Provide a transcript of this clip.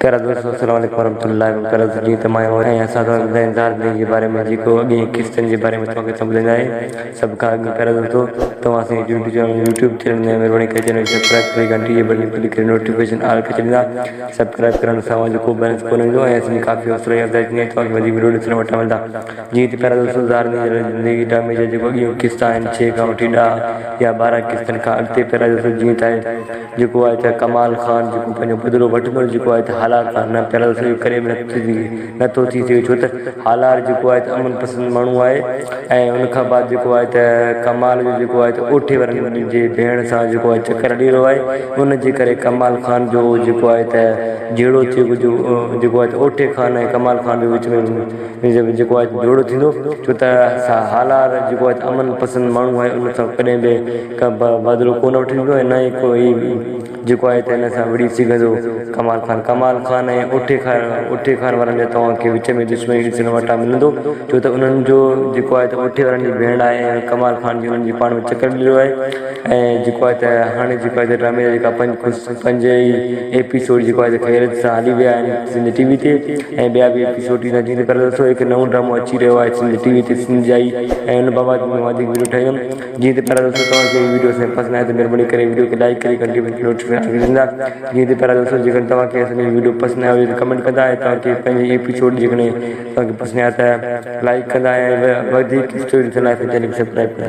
پيارا دوستو السلام عليڪم ورحمة الله وبرڪاته جيئن ته مان ۽ اسان توهان کي ٻڌائيندا زندگي جي باري ۾ جيڪو اڳين قسطن جي باري ۾ توهان کي سڀ ٻڌائيندا آهي سڀ کان اڳ پيارا دوستو توهان اسان جي يوٽيوب چينل يوٽيوب چينل ۾ مهرباني ڪري چينل کي سبسڪرائب ڪري گهنٽي جي بٽن ڪلڪ ڪري نوٽيفڪيشن آل ڪري ڇڏيندا سبسڪرائب ڪرڻ سان اوهان جو ڪو بيلنس ڪونه ويندو ۽ اسان جي ڪافي حوصلي افزائي ٿيندي ۽ توهان کي وڌيڪ وڊيو ڏسڻ وٽان ملندا جيئن ته پيارا دوستو زار زندگي ڊرامي جا جيڪو اڳيون قسط آهن ڇهه کان وٺي ڏهه يا 12 قسطن کان اڳتي پيارا دوستو جيئن ته جيڪو آهي ته ڪمال خان جيڪو پنهنجو بدلو وٺندو جيڪو آهي ته هالار خان نه پيارا دوستو اهو ڪڏهن به نٿو ٿي سگهي ڇو ته هالار جيڪو آهي ته امن پسند ماڻهو آهي ۽ ان کان بعد جيڪو آهي ته ڪمال جو جيڪو آهي ته اوٺي وارن جي ڀيڻ سان جيڪو آهي چڪر هلي رهيو آهي ان جي ڪري ڪمال خان جو جيڪو آهي ته جهيڙو ٿيو جيڪو آهي ته اوٺي خان ۽ ڪمال خان جي وچ ۾ جيڪو آهي جهيڙو ٿيندو ڇو ته هالار جيڪو آهي امن پسند ماڻهو آهي ان سان ڪڏهن به بدلو ڪونه وٺندو ۽ نه ئي ڪو هي جيڪو آهي ته هن سان وڙهي سگهندو ڪمال خان ڪمال خان ۽ اوٺي خان اوٺي خان وارن جا توهان کي وچ ۾ دشمني ڏسڻ وٽان ملندو ڇو ته انهن جو جيڪو آهي ته اوٺي وارن جي ڀيڻ آهي ۽ ڪمال خان جي انهن جي پاڻ ۾ چڪر مليو آهي ۽ جيڪو آهي ته هاڻي جيڪو آهي ته ڊرامي جا جيڪا پنج ئي ايپيسوڊ جيڪو آهي ته خيريت سان هلي ويا آهن سنڌ ٽي وي تي ۽ ٻيا به ايپيسوڊ ايندا جيئن ته پر دوستو هڪ نئون ڊرامو اچي رهيو آهي سنڌ ٽي وي تي سنڌ جائي ۽ ان بابت به وڌيڪ وڊيو ٺاهيندم جيئن ته پيارا دوستو توهان کي هي وڊيو اسان جي پسند آئي ته مهرباني ڪري وڊيو کي لائيڪ ڪري گهنٽي بيل نوٽيفڪيشن آن ڪري ڇڏيندا جيئن ته پيارا دوستو جيڪڏهن توهان کي اسان جي وڊيو پسند آئي هجي ته ڪمينٽ ڪندا ۽ توهان کي پنهنجي ايپيسوڊ جيڪڏهن توهان کي پسند آيا ته لائيڪ ڪندا ۽ وڌيڪ اسٽوري ڏسڻ لاء اسان جي چينل کي سبسڪرائب ڪندا.